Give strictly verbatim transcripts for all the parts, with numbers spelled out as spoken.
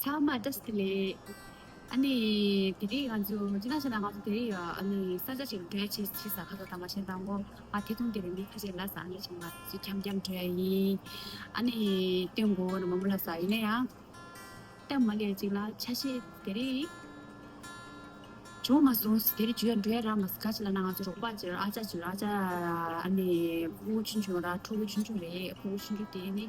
ཚང་མ་བཀྲ་ཤིས་བདེ་ལེགས། ཨ་ནི་དེ་རིང་ང་ཚོ་ཅི་ལ་ཞེ་ན་ང་ཚོ་དེ་རིང་ཡ་ཨ་ནི་ས་ཆ་ཞིག་འགྲོ་ཡ་ཆེ་ཆེ་ས་ཁ་ཐོག་དང་མ་ཤེས་དང་གོ། ཨ་དེ་དུང་དེ་རིང་མི་ཁ་ཤས་ལ་ས་ཨ་ནི་ཞིག་ང་ཚོ་འཁྱམ་འཁྱམ་འགྲོ་ཡ་ཡིན། ཨ་ནི་སྟོན་གོ་ནི་མ་མོ་ལ་ས་ཡིན་ན་ཡང་། ལྟད་མ་ལས་ཅིག་ལ་ཆ་ཤས་དེ་རིང་བྱུང་མ་སོང་། དེ་རིང་བྱུང་ཡ་འགྲོ་ཡ་རག་མ་སོང་། ག་ཅི་ལ་ན་ང་ཚོ་རོགས་པ་ཅིག་ཨ་ཅག་ཅིག་ཨ་ཅག་ཨ་ནི་ཕྲུ་གུ་ཆུང་ཆུང་ར་ཕྲུ་གུ་ཆུང་ཆུང་རེད། ཕྲུ་གུ་ཆུང་ཆུང་དེ་ནི་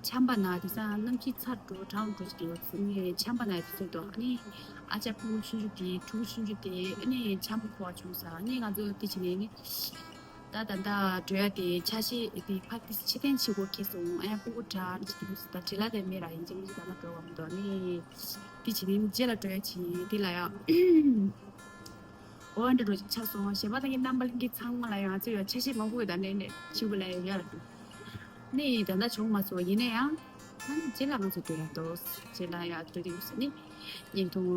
ཆམ་པ་ན་དེ་སང་གནམ་གཤིས་ཚ་འགྲོ་གྲང་འགྲོ་ཅིག་འདུག་ནི་ཆམ་པ་ན་དེ་ཚོ་འདུག་ཨ་ནི་ཨ་ཅག་ཕྲུ་གུ་ཆུང་ཆུང་དེ་ཕྲུ་གུ་ཆུང་ཆུང་དེ་ཨ་ནི་ཆམ་པ་ཕོག་བྱུང་ས་ཨ་ནི་ང་ཚོ་དེ་བྱས་ནས་ནི། ད་ད་ད་འགྲོ་ཡ་དེ་ཆ་ཤས་དེ་ཕ་དེ་ཕྱི་རྟེན་ཆེ་སྒོ་ཁེ་སོང་ཨ་ཡ་སྤུ་གུ་དྲག་ཅིག་ད་བྲེལ་ལ་དེ་མེད་ར་ཡིན་ཅིག་མི་ཅིག་ད་ན་འགྲོ་བ་མི་འདུག་ནི། དེ་བྱེད་ནི་རྗེས་ལ་འགྲོ་ཡ་ཆེ་དེ་ལ་ཡ། འོ་འདྲ་འགྲོ་ཆ་སོང་། གཞན་པ་དང་གི་རྣམ་པ་ལྷན་རྒྱས་ཚང་མ་ལ་ཡང་ང་ཚོ་ཡ་ཆ་ཤས་མང་པོ་ཡོད་ད་ནས་ནས་ཆེ་བོ་ལ་ཡ་ཡ་ལ་འགྲོ། ནི་ད་ལྟ་བྱུང་མ་སོང་ཡིན་ན་ཡང་། ཨ་ནི་རྗེས་ལ་ང་ཚོ་འགྲོ་ཡ་འདུག་རྗེས་ལ་ཡ་འགྲོ་དུས་ཟེར་ནི། བརྙན་ཐུང་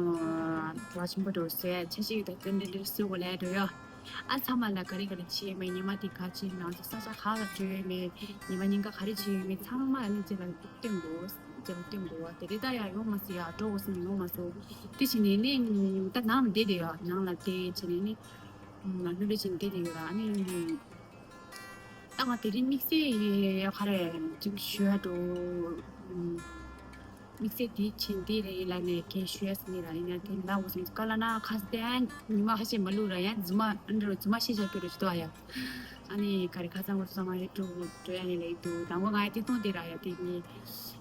བ་ཆེན་པོ་འགྲོ་ཟེར་ཆ་ཤས་ཡོད་ད་ཀན་ཏན་ཏན་སུ་གོ་ལས་འགྲོ་ཡ། ཨ་ཚང་མ་ལ་ག་རེ་ག་རེ་བྱེད་མེད་ཉི་མ་དེ་ག་ཅི་ང་ཚོ་ས་ཆ་ག་ལ་འགྲོ་ཡོད་མེད་ཉི་མ་ཉིན་ག་ག་རེ་བྱེད་ཡོད་མེད་ཚང་མ་ཨ་ནི་རྗེས་ལ་སྟོན་དགོས། རྗེས་ལ་སྟོན་དགོས་བ་དེ་རེད་ད་ཡ་ཡོང་མ་སྲིད་ཡ་འགྲོ་དགོས་སྲིད་ཡོང་མ་སོང་། དེ་བྱས་ནས་ནི་ད་ནང་ལ་བསྡད་བསྡད་ཡ་ནང་ལ་བསྡད་བྱས་ནས་ནི་ལྷོད་ལྷོད་བྱས་ནས་བསྡད་བསྡད་ཡོད་ར་ཨ་ནི། ད་ང་དེ་རིང་དམིགས་བསལ་ཡ་ག་རེ་ཅིག་ཞུ་ཡ་འགྲོ། དམིགས་བསལ་དེ་ཆེན་དེ་རེད་ལ་ནས་གས་ཞུ་ཡ་སི་ནི་ར་ཡིན་ན་དེ་ལ་འོ་སེམས་ཀ་ལ་ན་ཁ་སྟེ་ཉི་མ་ཁ་ཤས་མ་ལུས་ར་ཡ་རྫུན་མ་ཨ་འདྲ་རྫུན་མ་ཤེས་བྱ་སྐྱོ་རུ་ཅི་ཏོ་ཡ། ཨ་ནི་ག་རེ་ཁ་ཚང་བོ་ཚང་མ་ཡ་འགྲོ་འགྲོ་ཡ་ཡིན་ལེ་འདུག་དང་པོ་ང་ཡ་དེ་གཏོང་དེ་ར་ཡ་དེ་ནི།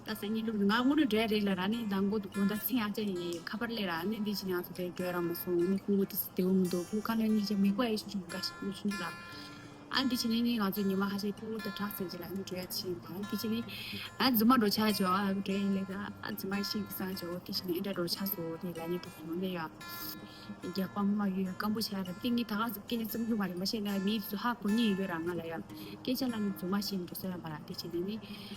ད་སང་ཉིན་ལུག་ང་དངོས་གནས་འགྲོ་ཡ་རེད་ལ་ར་ནི་དང་པོ་དུ་དགོང་དག་མཚན་ཨ་ཅག་ཡིན་ཁ་པར་ལས་ར་ནི་འདི་ཕྱི་ནས་ང་ཚོ་དེ་འགྲོ་ཡ་ར་མ་སོང་ནི་ཁུ་བོ་དེ་སི་དེ་འོང་འདུག་ཁུ་ཁ་ལོན་ཉིན་ཅིག་མི་དགོས་ཡ་ཤུ་ཤུ་ག་ཤི་ཤུ་ཤུ་ལ། ཨ་འདི་ཕྱི་ནས་ནི་ང་ཚོ་ཉི་མ་ཁ་ཤས་ཕྲུ་གུ་དང་ཁྲག་ཚན་ཅིག་ལ་ཨ་ནི་འགྲོ་ཡ་ཕྱིན་པ་འདི་ཕྱི་ནས་ཨ་རྫུན་མ་འགྲོ་ཆ་ཇོ་ཨ་འགྲོ་ཡ་ལས་ད་ཨ་རྫུན་མ་ཤིག་སང་ཇོ་འདི་ཕྱི་ནས་ཨེ་འདྲ་འགྲོ་ཆ་སོ་དེ་ལ་ནི་འགྲོ་སོང་ནས་ཡ། རྒྱག་པ་མ་ཡོད་སྐམ་པོ་ཆ་ར་ཏིང་ངི་ད་ག་སྐད་ཆ་རྩོམ་རྒྱུ་མ་རེད་མ་ཤེས་ན་མི་ཚོ་ཧ་གོ་ཉེ་ཡོད་ར་ང་ལ་ཡ་སྐད་ཆ་ལ་ནི་རྫུན་མ་ཤེས་འགྲོ་ས་ཡ་མ་ར་འདི་ཕྱི་ནས་ནི་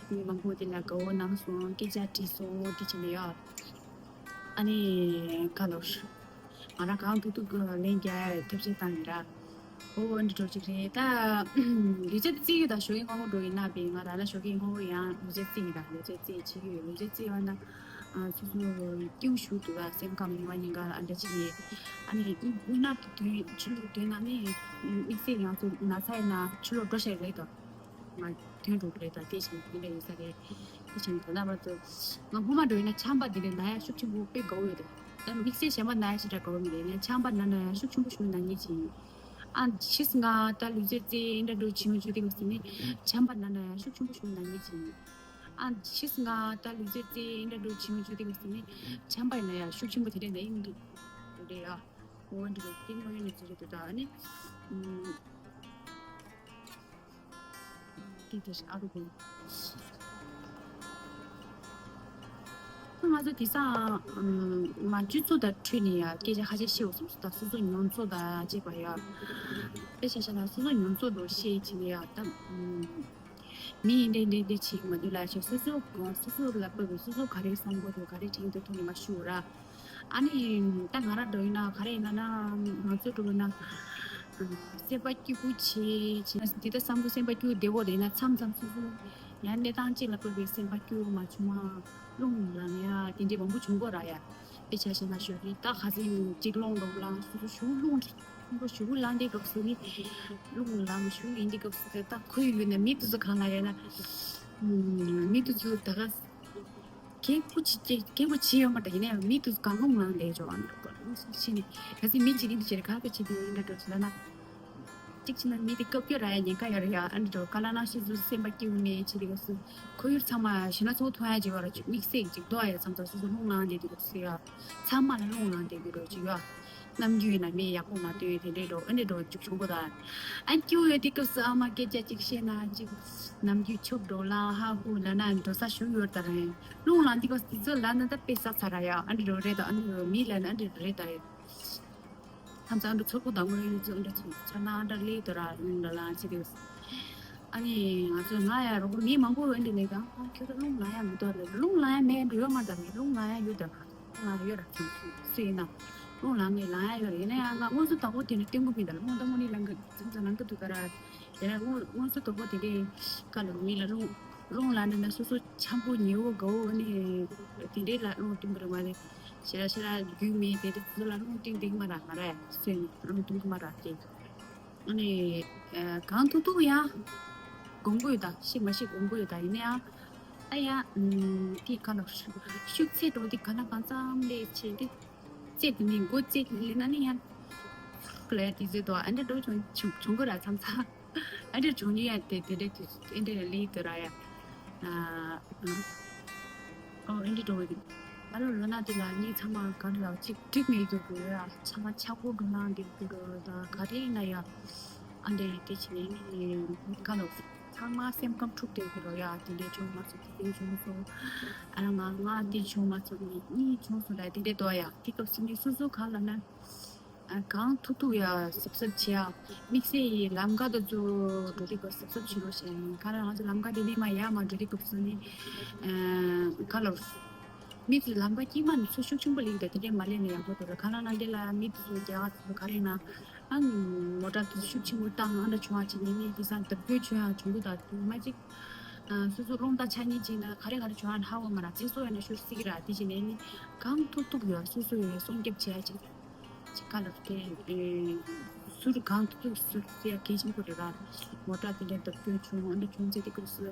མི་མང་པོ་དེ་ལ་དགའ་བོ་གནང་སོང་སྐད་ཆ་དྲིས་སོང་འདི་ཕྱི་ནས་ཡ། ཨ་ནི་ག་ལོར། ང་རང་གང་ཐུབ་ཐུབ་ཀྱི་ལན་རྒྱག་ཐབས་ཤེས་བཏང་ཡིན་ར། ཨོ་འདི་འགྲོ་གཅིག་རེད་ད། ལུས་རྩལ་རྩེ་ཡོད་ད་ཞོགས་ཀས་སྔ་མོ་འགྲོ་ཡིན་ན་པས་ང་རང་ལ་ཞོགས་ཀས་སྔ་མོ་ཡང་ལུས་རྩལ་རྩེ་ཡིན་ད་ལུས་རྩལ་རྩེ་བྱེད་ཀྱི་ཡོད་ལུས་རྩལ་རྩེ་བ་ན། སོ་སོ་སྐྱིད་པོ་ཞིག་འདུག་ད་སེམས་ཁམས་ཉི་མ་ཉིན་གང་ལ་འདྲ་ཅིག་ཡིན། ཨ་ནི་སྔོན་ན་དུས་ཆུ་ལུག་དུས་ན་ནི་དམིགས་བསལ་ང་ཚོ་ན་ཚ་ཡིན་ན་ཆུ་ལོག་འགྲོ་ཤེས་རེད་ད། ང་ཐོན་འགྲོ་གི་རེད་ད་དེ་བཞིན་དེ་འདྲ་ཡིན་ས་རེད། དེ་བཞིན་ད་ལྟ་བར་དུ་ང་སྔོན་མ་འགྲོ་ཡིན་ན་ཆམ་པ་དེ་འདྲ་ན་ཡ་ཤུགས་ཆེན་པོ་དཔེ་དགའ་བོ་ཡོད་རེད། ད་དམིགས་བསལ་གཞན་པ་ན་ཡ་ཞེ་དྲག་དགའ་བོ་མི་རེད་ཡིན་ན་ཆམ་པ་ན་ན་ཡ་ཤུགས་ཆེན་པོ་ཞིག་ན་ངེས་ཅིག་ཨ་ཕྱིས་ང་ད་ལུས་རྩལ་རྩེ་འདྲ་འགྲོ་བྱེད་མི་བཅུག་དེ་ག་སི་ནི་ཆམ་པ་ན་ན་ཡ་ཤུགས་ཆེན་པོ་ཞིག་ན་ངེས་ཅིག་ཨ་ཕྱིས་ང་ད་ལུས་རྩལ་རྩེ་འདྲ་འགྲོ་བྱེད་མི་བཅུག་དེ་ག་སི་ནི་ཆམ་པ་ཡིན་ན་ཡ་ཤུགས་ཆེན་པོ་དེ་འདྲ་ན་ཡིན་འདུག་རེད་ཡ། འོ་འདི་ལ་ཏིང་ངོ་ཡོད་ནི་ཅི་རེད་འདུག་ད་ཨ་ནི། དེ་དེ་ཨ་རུ་གོ། ང་ཚོ་དེང་སང་མ་སྤྱི་ཚོགས་དང་འཕྲད་ནས་ཡ་སྐད་ཆ་ཁ་ཤས་བཤད་འོ་སོང་ད་སོ་སོ་མྱོང་ཚོར་དང་བཅས་པ་ཡ། དཔེ་ཆ་བཞག་ན་སོ་སོ་མྱོང་ཚོར་དུ་བཤད་བྱས་ནས་ཡ་ད། མི་ཡིན་འདྲེ་འདྲེ་འདྲེ་བྱེད་མ་འདུག་ལ་ཞེས་སོ་སོ་སོ་སོ་ལ་དཔག་པའི་སོ་སོ་ག་རེ་བསམ་དགོས་འདུག་ག་རེ་དྲན་འདུག་ཐུག་ནས་མ་ཞུ་ར། ཨ་ནི་ད་ང་རང་འགྲོ་ཡིན་ན་ག་རེ་ཡིན་ན་ན་ང་ཚོ་འགྲོ་ཡིན་ན་སེམས་པ་སྐྱིད་པོ་བྱེད་བྱེད་ན་འདི་ལྟ་བསམ་བློ་སེམས་པ་སྐྱིད་པོ་བདེ་བོ་རེད་ན་མཚམས་མཚམས་སོ་སོ་ཡང་གནས་སྟངས་གཅིག་ལ་བབས་པའི་སེམས་པ་སྐྱིད་པོ་མ་བྱུང་བ་རླུང་ལངས་ཡ་དེ་འདྲས་མང་པོ་བྱུང་གོ་ར་ཡ་དཔེ་ཆ་བཞག་ན་ཞོགས་ཀས་ད་ཁ་སང་གཅིག་རླུང་འགྲོ་ལངས་སོ་སོ་ཞུ་རླུང་རེད་ཞུ་ལངས་དེ་སྐབས་སུ་ནི་རླུང་ལངས་ཞུ་ཡིན་དེ་སྐབས་སུ་ད་ཁོའི་ཡུལ་ན་མི་དེ་ཚོ་གང་ལ་ཡ་ན་མི་དེ་ཚོ་ད་ག་གད་མོ་བྱེད་ཀྱི་གད་མོ་བྱེད་ཡོད་མ་རེད་ཡིན་ནའི་མི་དེ་ཚོ་གང་རླུང་ལངས་བསྡད་ཆོག་ཨ་ནི་ཕྱིན་ག་ཚོད་མི་བྱེད་ཀྱི་འདི་བྱེད་ག་ཚོད་བྱེད་དེ་ཡིན་འདྲ་འགྲོ་ཚོད་ལ་ན་གཅིག་བྱས་ན་མི་དེ་སྐབས་སྐྱོ་ར་ཡ་ཉེན་ཁ་ཡོད་རེད་ཡ་ཨ་འདྲ་འགྲོ་ག་ལ་ན་ཤི་ཚུལ་སེམས་པ་སྐྱིད་པོ་མེད་བྱེད་དེ་ག་ཚོད་ཁོར་ཡུག་ཚང་མ་ཞེ་ན་ཚོགས་ཐོན་ཡ་ཅིག་ཡོད་ར་ཅིག་དམིགས་བསལ་ཅིག་རྡོ་ཡ་ཚང་ཚང་སོ་སོ་རླུང་ལངས་བསྡད་དེ་ག་ཚོད་ཡ་ཚང་མ་ལ་རླུང་ལངས་བསྡད་དེ་འགྲོ་ཅིག་ཡ་ནམ་རྒྱུན་ཡིན་ན་མི་ཡག་པོ་མ་སྟོན་དེ་འདྲས་འགྲོ་ཨ་འདྲས་འགྲོ་ཅིག་བྱུང་གོ་ད་ཨ་སྐྱིད་པོ་ཡོད་དེ་སྐབས་སུ་ཨ་མ་སྐད་ཆ་ཅིག་བཤད་ན་ཅིག་ནམ་རྒྱུན་ཆུབ་འགྲོ་ལ་ཧ་ཧུ་ལ་ན་འགྲོ་ས་ཞུ་ཡོད་ད་རེད། རླུང་ལངས་དུས་སྐབས་སུ་དེ་ཚོ་ལ་ན་ད་དཔེ་ས་ཚ་ར་ཡ་ཨ་འདྲ་རེད་ད་ཨ་འདྲ་མི་ལ་ན་ཨ་འདྲ་རེད་ད་ཡ། ཐམས་ཅད་ཨ་འདྲ་ཚོར་པོ་དང་མོ་ཡོད་ཚོ་ཨ་འདྲ་ཚོ་ཚ་ན་ཨ་འདྲ་ལས་དོ་ར་རླུང་ལ་ལ་ཅི་དུས། ཨ་ནི་ང་ཚོ་ང་ཡ་རོགས་པ་མི་མང་པོ་ཡོད་འདི་ལས་ཀ་ཨ་ཁྱོད་ཚོ་རླུང་ལངས་ཡ་མི་དོ་རེད་རླུང་ལངས་ཡ་མེད་འགྲོ་ཡོད་མ་ད་རེད་རླུང་ལངས་ཡ་ཡོད་ད་ར་རླུང་ལངས་ཡ་ཡོད་ར་ཚོ་སུ་ཡིན་ན་རླུང་ལངས་ངེས་ལངས་ཡ་ཡོད་རེད་ཡིན་ན་ཡང་ང་དངོས་སུ་དང་པོ་དེ་ནས་སྟོན་གོ་མི་ད་རླུང་དང་མོ་ནི་ལངས་གི་ཚམ་ཚ་ལངས་གི་འདུག་ག་ར་ཡིན་ན་དངོས་དངོས་སུ་དང་པོ་དེ་ནས་ཀ་ལ་མི་ལ་རླུང་། རླུང་ལ་ནི་ན་སོ་སོ་འཆམ་པོ་ཉེ་བོ་དགའ་བོ་ནི་དེ་འདྲའི་ལ་རླུང་གཏོང་གི་རེད་མ་རེད། ཞེ་ར་ཞེ་ར་རྒྱུས་མེད་དེ་འདྲ་ཚོ་ལ་རླུང་གཏོང་གི་མ་ར་མ་ར་སོས་ནས་རླུང་གཏོང་གི་མ་ར་དེ། ཨ་ནི་གང་ཐུག་ཐུག་ཡང་སྒོམ་གི་ཡོད་ད། ཤི་མ་ཤི་སྒོམ་གི་ཡོད་ད། ཡིན་ན་ཡང་ད་ཡང་དེ་ག་ལ་ཤུགས་ཚད་འགྲོ་དེ་ག་ན་གང་ཙམ་ལས་ཆེ་འདི། རྩེད་དེ་ནི་མགོ་རྩེད་དེ་ལས་ན་ནི་ཡང་ལས་དེ་ཟེར་དོ། ཨ་འདྲ་འགྲོ་བྱུང་བྱུང་གི་ར་མཚམས་མཚམས། ཨ་འདྲ་བྱུང་ནི་ཡང་དེ་དེ་འདྲ་དེ་ཨ་འདྲ་ལས་དེ་ར་ཡ། ཨ་ཨ་ཨོ་ཨ་འདྲ་འགྲོ་གི་འདུག་ང་ལོ་ལོ་ན་དེ་ལ་ངས་ཚང་མ་ག་འདྲ་ལ་གཅིག་འགྲིག་མེད་དུ་གི་ར། ཚང་མ་ཆག་སྒོ་འགྲོ་ན་འདི་གི་ར། ད་ག་རེ་ན་ཡ་ཨ་འདྲ་དེ་བྱས་ནས་ནི་ག་ལོ། ཚང་མ་སེམས་ཁམས་འཁྲུག་བསྡད་ཀྱི་རོ་ཡ། དེ་འདྲའི་བྱུང་མ་སོང་། དེ་འདྲའི་བྱུང་སོང་། ཨ་ང་ང་འདི་བྱུང་མ་སོང་། ནི་གཉིས་བྱུང་སོང་ལ་དེ་འདྲའི་དོ་ཡ། དེ་སྐབས་སུ་ནི་སོ་སོ་གང་ལ་ན་ཨ་གང་ཐུག་ཐུག་ཡ་གཟབ་གཟབ་བྱེད་ཡ། དམིགས་བསལ་ཡི་ལམ་ཁ་དུ་ཚུར་འགྲོ་དུས་སྐབས་གཟབ་གཟབ་བྱེད་རོགས་བྱས། གང་ལ་ང་ཚོ་ལམ་ཁ་དེ་ནས་མ་ཡར་མ་འགྲོ་དུས་སྐབས་སུ་ནི་ཨ་ག་ལ་མི་ཚོ་ལམ་ཁ་དཀྱིལ་མ་ནས་ཚུར་ཤུགས་ཆེན་པོ་ལེགས་དེ་དེ་འདྲའི་མ་ལེན་ན་ཡག་པོ་འདུག་ལ། གང་ལ་ན་འདི་ལ་མི་ཚོ་རྒྱ་གར་ཚོ་ག་རེ་ན། ཨ་མོ་ཊ་དེ་ཤུགས་ཆེན་པོ་བཏང་ཨ་འདྲ་བྱུང་བ་ཅིག་ནས་ནི་དེང་སང་བརྡབ་སྐྱོན་བྱུང་ཡ་བྱུང་གི་འདུག་མ་གཅིག་ཨ་སོ་སོ་རླུང་རྟ་ཆག་ཉེན་ཅིག་ན་ག་རེ་ག་རེ་བྱུང་ཡ་ཧ་གོ་མ་ར། ཚེ་སྲོག་ཡ་ན་ཤོར་སྲིད་ཀྱི་ར། དེ་བྱས་ནས་ནི་གང་ཐུབ་ཐུབ་ཡོད་སོ་སོ་ཡོད་སྲུང་སྐྱོབ་བྱེད་ཡ་ཅིག་ཅིག་ག་ལ་དེ་ཟུར་གང་ཐུབ་ཐུབ་ཟུར་དེ་ཡ་གལ་ཆེན་པོ་རེད་ར། མོ་ཊ་དེ་འདྲ་བརྡབ་སྐྱོན་བྱུང་ཨ་འདྲ་བྱུང་ཚེ་དེ་སྐབས་སུ་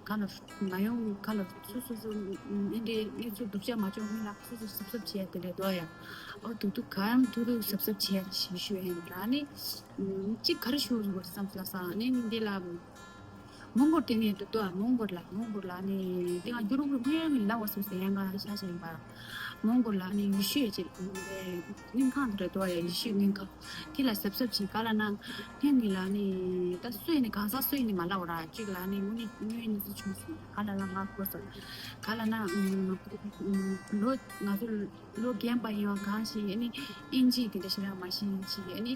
ག་ལ་མ་ཡོང་ག་ལ་སོ་སོ་སོ་འདི་འདྲའི་གནས་ཚུལ་སྡུག་ཅག་མ་བྱུང་སྔོན་ལ་སོ་སོ་གཟབ་གཟབ་བྱེད་ཡ་དེ་འདྲ་འདུག་ཡ། ཨོ་ཐུག་ཐུག་གང་ཐུག་ཐུག་གཟབ་གཟབ་བྱེད་ཡ་ཞེས་ཞུ་ཡ་ཡིན་ར། ནི་གཅིག་ག་རེ་ཞུ་དགོས་བསམ་ལ་སང་ནི་འདི་ལ་མོང་གོལ་དེ་ནས་འདུག་ཏོ། མོང་གོལ་ལ་མོང་གོལ་ལ་ནི་དེ་ང་རྒྱུ་རུ་རུ་ངའི་ལ་བ་སོ་སོ་ཡང་ག་ཤ་ཤ་ཡིན་པ། མོང་གོལ་ལ་ནི་ཡེ་ཤུ་ཡ་ཅིག་སྔོན་ཁང་དུ་རེད་དོ། ཡ་ཡེ་ཤུ་སྔོན་ཁང་དེ་ལ་གཟབ་གཟབ་བྱེད་ག་ལ་ན་ངའི་ལ་ནི་ད་སུ་ཡིན་ནི་གང་ཟག་སུ་ཡིན་ནི་མ་ལ་བ་ར་གཅིག་ལ་ནི་དངོས་གནས་དངོས་གནས་སུ་བྱུང་སོང་ག་ལ་ན་ང་གོ་སོང་ག་ལ་ན་ལོ་ང་ཚོ། ལོ་རྒན་པ་ཡིན་བ་གང་ཞིག་ཨ་ནི་ཨིན་ཇི་དེ་འདྲ་ཞིག་རང་མ་ཤེས་ཞིག་ཨ་ནི་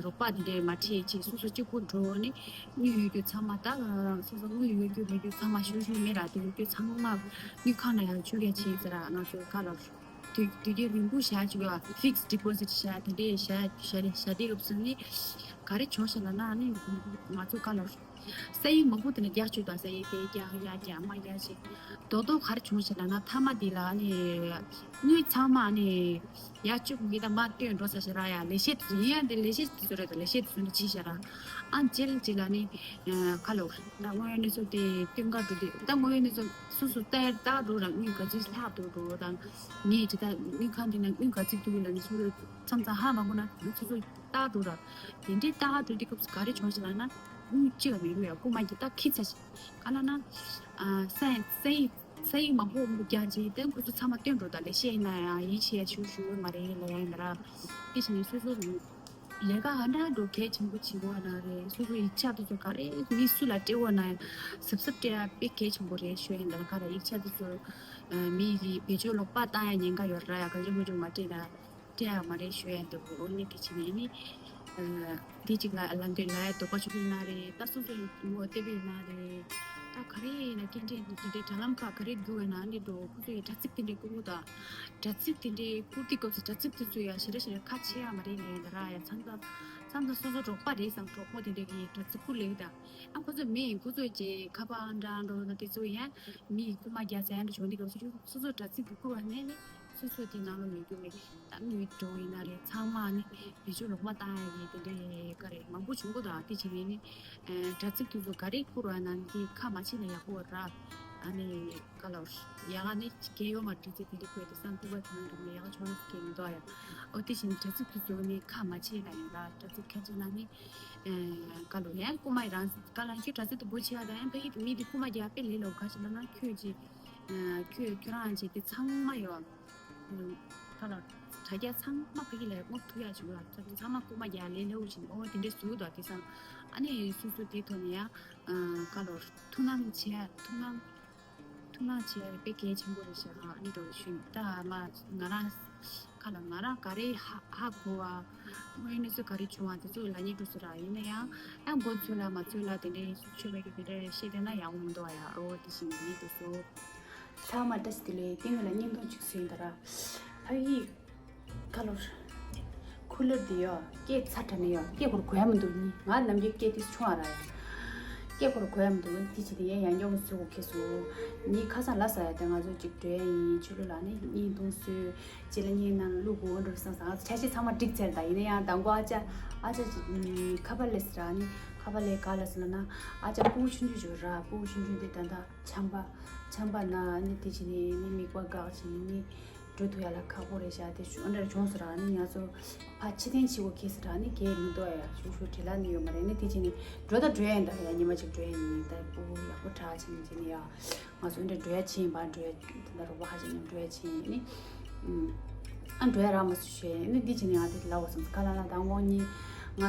རོགས་པ་དེ་འདྲ་མ་ཁྲིད་ཅིག་སོ་སོ་གཅིག་པུ་འགྲོ་ནི་དངུལ་ཡོད་རྒྱུ་ཚང་མ་ད་སོ་སོ་དངུལ་ཡོད་རྒྱུ་མེད་རྒྱུ་ཚང་མ་ཤུགས་ཤུགས་མེད་ར། དེ་ཡོད་རྒྱུ་ཚང་མ་དངུལ་ཁང་ནང་ཡང་བཅུག་ཡ་བྱེད་ཟེར་ར། ང་ཚོ་ག་ལ་དུས་དུས་རྒྱུན་རིང་པོ་བཞག་བཅུག་ཡ་ཕིགས་ཌི་པོ་ཟིཊ་བཞག་དེ་འདྲས་བཞག་བཞག་བཞག་དེ་སྐབས་སུ་ནི་ག་རེ་བྱུང་ཤག་ལབ་ན་ཨ་ནི་ང་ཚོ་ག་ལ། ས་ཡིག་མང་པོ་དེ་ནས་རྒྱག་བཅུག་དང་། ས་ཡིག་དེ་རྒྱག་ཡ་རྒྱག་མ་རྒྱག་ཞིག་རྡོག་རྡོག་ག་རེ་བྱུང་ཞེ་ན་ན་མཐའ་མ་འདི་ལ་ནི་དངུལ་ཚང་མ་ནི་ཡར་བཅུག་གི་དང་མར་བཏོན་འགྲོ་ས་ཞེ་ར་ཡ། ལས་བྱེད་དེ་ཚོ་ཡིན་ཡ་འདི་ལས་བྱེད་དེ་ཚོ་རེད་དང་། ལས་བྱེད་དེ་ཚོ་ནི་ཕྱི་ཞེ་ར་ཨ་འཇལ་ཅི་ལ་ནི་ཁ་ལོ་ད་དངོས་ཡོད་གནས་ཚུལ་དེ་སྟོན་ག་འགྲོ་དུས་ད་དངོས་ཡོད་གནས་ཚུལ་སོ་སོ་ལྟ་ལྟ་འགྲོ་ར་དངུལ་ག་ཚོད་ལྷག་འགྲོ་འགྲོ་དང་ངས་ཇི་ལྟར་དངུལ་ཁང་འདི་ན་དངུལ་ག་ཚོད་འདུག་ལ་ནི་སོ་སོ་མཚམས་མཚམས་ཧ་མ་གོ་ན་སོ་སོ་ལྟ་འགྲོ་ར། དེ་འདྲའི་ལྟ་འགྲོ་དུས་སྐབས་སུ་ག་རེ་བྱུང་ཞེ་ལབ་ན། དངུལ་གཅིག་ལ་མི་རུ་ཡ་རྐུ་མ་གྱི་ད་ཁི་ཚ་ཞིག་ག་ལ་ན། ཨ་ས་ས་ཡིག་ས་ཡིག་མང་པོ་རྒྱག་ཅིག་དེ་ཁོ་ཚོ་ཚང་མ་བཏོན་འགྲོ་ད། ལས་བྱེད་ཡིན་ན་ཡང་ཡིད་ཆེས་ཞུ་ཞུ་མ་རེད་ལ་ཡ་ཡིན་པ་ར། དེ་བཞིན་སོ་སོ་ལས་ཀ་ཧ་འདྲ་འགྲོ་གལ་ཆེན་པོ་བྱེད་དགོས་ན་རེད། སོ་སོ་ཡིག་ཆ་དེ་ཚོ་ག་རེ་མི་སུ་ལ་སྤྲད་དགོས་ན་ཡང་གཟབ་གཟབ་སྤྲད་ཡ་དཔེ་གལ་ཆེན་པོ་རེད་ཞུ་ཡིན་ད། ག་ར་ཡིག་ཆ་དེ་ཚོ་མི་ཡི་བེད་སྤྱོད་ལོག་པ་བཏང་ཡ་ཉེན་ཁ་ཡོད་ར་ཡ། ག་རེ་མི་འགྲོ་མ་སྤྲད་ན། སྤྲད་ཡ་མ་རེད་ཞུ་ཡ་འདུག་འོ་ནི་དེ་བྱས་ནས་ནི། ཨ་དེ་གཅིག་ལ་ལ་འདོད་ལ་ཡ་དོགས་པ་ཆུང་ཆུང་ན་རེད། ད་སོ་སོ་ངོ་བལྟས་པ་ཡིན་ན་རེད། ད་ག་རེ་ཡིན་ན་སྐད་འཕྲིན་དེ་འདྲའི་དྲ་ལམ་ཁག་ག་རེ་འདུག་ཡིན་ན་ནི་འགྲོ་ཁོ་ཚོ་ཡི་དྲ་ཚིགས་དེ་འདྲའི་བསྐུར་གོ་ད། དྲ་ཚིགས་དེ་འདྲའི་བསྐུར་དུས་སྐབས་སུ་དྲ་ཚིགས་དེ་ཚོ་ཡ་ཞེ་དྲག་ཞེ་དྲག་ཁ་ཕྱེ་ཡ་མ་རེད་ལ་ཡ། ད་ར་ཡ་མཚམས་མཚམས་མཚམས་མཚམས་སོ་སོ་གྲོགས་པ་རེད་བསམ་གྲོགས་པོ་དེ་འདྲའི་གི་དྲ་ཚིགས་བསྐུར་ལེ་ཡོད་ད། ཨ་ཁོ་ཚོ་མི་ཡིན་ཁོ་ཚོ་ཀྱི་ཁ་པར་འདྲ་འགྲོ་ན་དེ་ཚོ་ཡ་མི་ཡི་རྐུ་མ་རྒྱག་ས་ཡ་འདྲ་བྱུང་དུས་སྐབས་སུ་སོ་སོ་དྲ་ཚིགས་དེ་བསྐུར་བ་ནས་ནི། སོ་སོ་དེ་ནང་ལོགས་ཡོད་རྒྱུ་མེད་ད་དངུལ་འགྲོ་ཡིན་ན་རེད། ཚང་མ་ནི་བེད་སྤྱོད་ལོག་པ་བཏང་ཡ་གི་དེ་འདྲའི་ག་རེ་མང་པོ་བྱུང་གོ་ད། དེ་བྱས་ནས་ནི་དྲ་ཚིགས་དེ་ཚོ་ག་རེ་བསྐུར་བ་ན་འདི་ཁ་མ་ཕྱེ་ན་ཡག་པོ་ར། ཨ་ནི་ག་ལ་ཡ་ག་ནི་སྐད་ཡོད་མ་དྲ་ཚིགས་དེ་འདྲའི་བཀོད་དེ་སང་ཐུག་པ་དེ་ནང་འགྲོ་ནས་ཡ་ག་བྱུང་ན་སྐད་མི་འདུག་ཡ། ཨོ་དེ་བཞིན་དྲ་ཚིགས་དེ་ཚོ་ནི་ཁ་མ་ཕྱེ་ན་ཡིན་ར། དྲ་ཚིགས་ཁ་ཕྱེ་ན་ནི་ག་ལ་ཡང་རྐུ་མ་རང་ག་ལ་ཁྱོད་དྲ་ཚིགས་དེ་སྦོ་ཕྱེ་ཡ་ད་ཡང་ཕ་གི་དེ་མི་དེ་རྐུ་མ་རྒྱག་དཔེ་ལས་ལོ་ག་ཞིག་ལ་ན་ཁྱོད་ཀྱི་ཁྱོད་ཁྱོད་རང་ཅིག་དེ་ཚང་མ་ཡོད། ཁ་ལ་དྲ་རྒྱ་ཚང་མ་ཕ་གི་ལ་སྔོག་ཐུབ་ཡ་བྱུང་ལ། ཚང་མ་རྐུ་མ་རྒྱག་ལས་ལེའུ་བཞིན་ཨོ་དེ་འདྲས་བཟོས་འདུག་དེ་སང་ཨ་ནི་སོ་སོ་དེ་ཐོག་ནས་ཡ་ཁ་ལ་ཐུགས་སྣང་བྱེད་ཡ་ཐུགས་སྣང་ཐུགས་སྣང་བྱེད་ཡ་དཔེ་གལ་ཆེན་པོ་རེད་ཤག་ཨ་ནི་འགྲོ་ཞུ་ད་མ་ང་རང་ཁ་ལ་ང་རང་ག་རེ་ཧ་ཧ་གོ་བ་དངོས་གནས་སུ་ག་རེ་བྱུང་བ་དེ་ཚོ་ལ་ཉེ་འགྲོ་སུ་ར། ཡིན་ན་ཡང་ཨ་མགོ་ཚོས་ལ་མ་ཚོས་ལ་དེ་འདྲས་ཆོས་པའི་གི་དེ་འདྲས་བཤད་དེ་ན་ཡག་མོ་འདུག་ཡ། ཨོ་དེ་བཞིན་ཉེ་འགྲོ་སོ། ཚང་མ་བཀྲ་ཤིས་བདེ་ལེགས། དེ་ངོས་ལ་བརྙན་ཐུང་གཅིག་བཟོས་ཡིན་ད་ར། ཕ་གི་ཁ་ལོར་ཁུ་ལར་དེ་ཡོ་སྐད་ཚ་དྲགས་ནས་ཡོ་སྐད་ཁོར་གོ་ཡ་མི་འདུག་ནི་ང་ནམ་རྒྱུན་སྐད་དེ་ཆུང་བ་ར་ཡ། སྐད་ཁོ་རང་གོ་ཡ་མི་འདུག་དེ་བྱས་ཏེ་ཡང་ཡང་སྐྱོ་མོ་བཟོ་དགོས་ཁེལ་སོང་། ངས་ཁ་སང་ལབ་ཚར་ཡ། དེ་ང་ཚོ་གཅིག་འགྲོ་ཡ་ཡིན། ཆོས་ལུགས་ལ་ནི་བརྙན་ཐུང་བཟོས། རྗེས་ལ་བརྙན་ནང་བླུག་དགོས་འགྲོ་བསམ་སོང་། ང་ཚོ་ཆ་ཤས་ཚང་མ་འགྲིག་ཚར། ད་ཡིན་ན་ཡང་མདང་དགོང་ཨ་ཅག་ཨ་ཅག་ཅིག་ཁ་པར་སླེབས་ཟེར་ར། ནི་ཁ་པར་སླེབས་ག་ལ་ཟེར་ལབ་ན། ཨ་ཅག་སྤུ་གུ་ཆུང་ཆུང་ཅིག་ཡོད་ར། སྤུ་གུ་ཆུང་ཆུང་དེ་ད་ལྟ་ཆམ་པ་ཆམ་པ་ན་ནི་དེ་བྱས་ནས་ནི་མིད་པ་འགག་བྱས་ནས་ནི་འགྲོ་ཐུབ་ཡ་ལ་ཁག་པོ་རེད་ཤག་དེ་ཞུ་འདྲ་བྱུང་ཟེར་ར། ནི་ང་ཚོ་ཕར་ཕྱིར་འཐེན་བྱེད་དགོས་ཁེལ་ཟེར་ར། ནི་གས་མི་འདུག་ཡ། ཞུ་ཞུ་བྲེལ་ལ་ནི་ཡོད་མ་རེད། ནི་དེ་བྱས་ནས་འགྲོ་ད་འགྲོ་ཡ་ཡིན། ད་ཡ་ཉི་མ་གཅིག་འགྲོ་ཡ་ཡིན། ད་སྤུ་གུ་ཡག་པོ་དྲག་བྱས་ནས་བྱས་ནས་ཡ། ང་ཚོ་འདྲ་འགྲོ་ཡ་ཕྱིན་པ། འགྲོ་ཡ་དེ་འདྲ་རོགས་པ་ཧ་ཅང་ཉམས་འགྲོ་ཡ་ཕྱིན་ནི། ཨ་འགྲོ་ཡ་རག་མ་སོང་ཞེས་ནི་འདི་བྱས་ནས་ང་དེ་ལབ་དགོས་བསམ། ག་ལ་ལ་དང་དགོང་གཉིས་ང་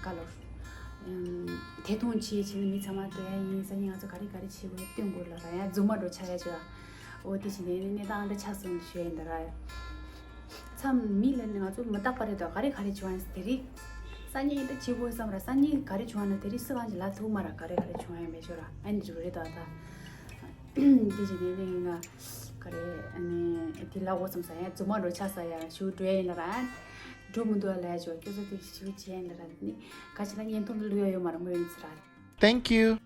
ག་ལ་ཐད་གཏོང་བྱེད་བྱེད་ནི་མི་ཚང་མ་འགྲོ་ཡ་ཡིན། སང་ཉིན་ང་ཚོ་ག་རེ་ག་རེ་བྱེད་དགོས་སྟོན་དགོས་ལ་ར། ཡ་རྫུན་མ་འགྲོ་ཆགས་ཡ་བྱོས། འོ་དེ་བྱས་ནས་ནི་གནས་སྟངས་འདྲ་ཆགས་སོང་ཞུ་ཡ་ཡིན་ད་ར། མཚམས་མི་ལ་ནི་ང་ཚོ་མི་རྟག་པ་རེད་དོ། ག་རེ་ག་རེ་བྱུང་ཡ་དེ་རིགས་སང་ཉིན་འདྲ་བྱེད་དགོས་བསམ་ར། སང་ཉིན་ག་རེ་བྱུང་ན་དེ་རིགས་སུ་གང་ཅིག་ལ་ཐུག་མ་ར། ག་རེ་ག་རེ་བྱུང་ཡ་མེད་ཤོ་ར། ཨ་ནི་རེད་དོ་ད། དེ་བྱས་ནས་ནི་ང་ག་རེ་ཨ་ནི་དེ་ལ་འོ་བསམ་ས་ཡ་རྫུན་མ་འགྲོ་ཆགས་ས་ཡ་ཞུ་འགྲོ་ཡ་ཡིན་ལ་ར། འགྲོ་མི་འདུག་ལ་ཡ་ཞོ་སྐྱོ་ས་དེ་ཞུ་བྱས་ཡིན་ལ་ར། ནི་ག་ཅི་ལ་བརྙན་ཐུང་ལ་ལུས་ཡ་ཡོད་མ་ར། མོ་ཡིན་ཚེ་ར། Thank you.